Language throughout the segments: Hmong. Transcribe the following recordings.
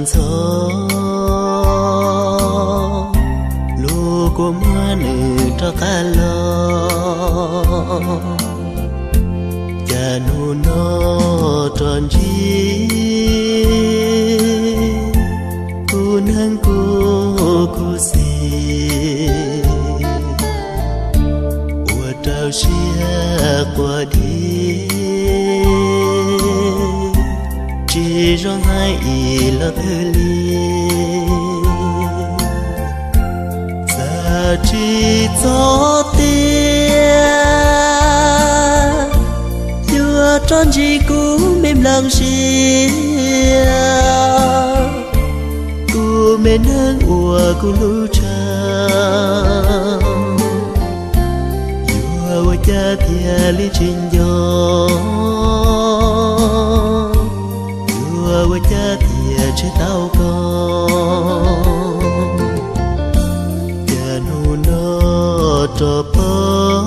ntxhov, luag kua muag nws rov qab los, cas hnub no rov ntsib kuv neeg kuv khuv xim, ua rau siab quaj dib, tsis zoo hais ib los twg li. Txawm tsis txog tiag, yuav rov ntsib kuv me nplees siab, kuv me neeg uas kuv hlub tshaj, yuav ua cas thiaj li tsis nco, yuav ua cas thiaj tsis tau koj. Cas hnub no rov pom,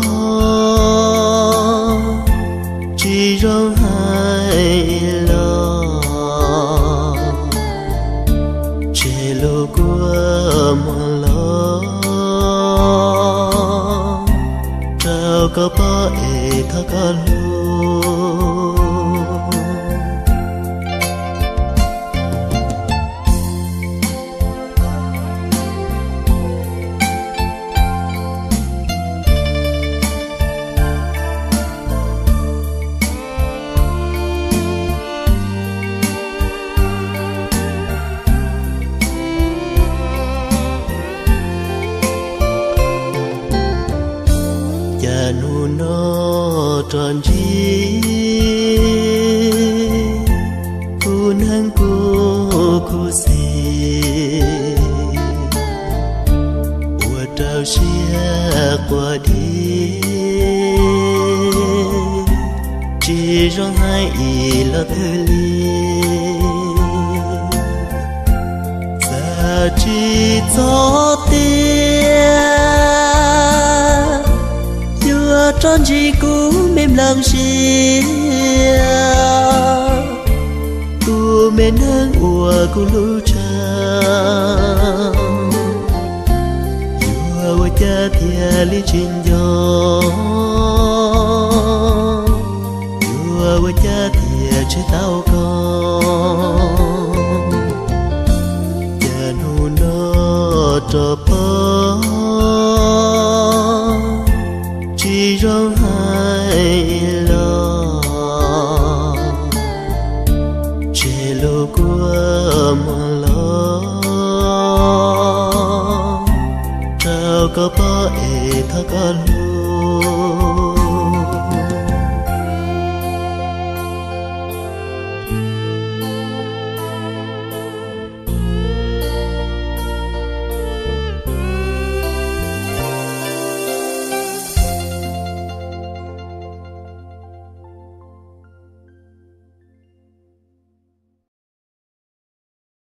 tsis zoo hais los, tseg lub kua muag los, rau koj pom es thov koj hlub. Cas hnub no rov ntsib kuv neeg kuv khuv xim, ua rau siab quaj dib, tsis zoo hais ib los twg li. Txawm tsis txog tiag, yuav rov ntsib kuv me nplees siab, kuv me neeg uas kuv hlub tshaj, yuav ua cas thiaj li tsis nco, yuav ua cas thiaj tsis tau koj. Cas hnub no rov pom, tsis zoo hais los, tseg lub kua muag los, rau koj pom es thov koj hlub.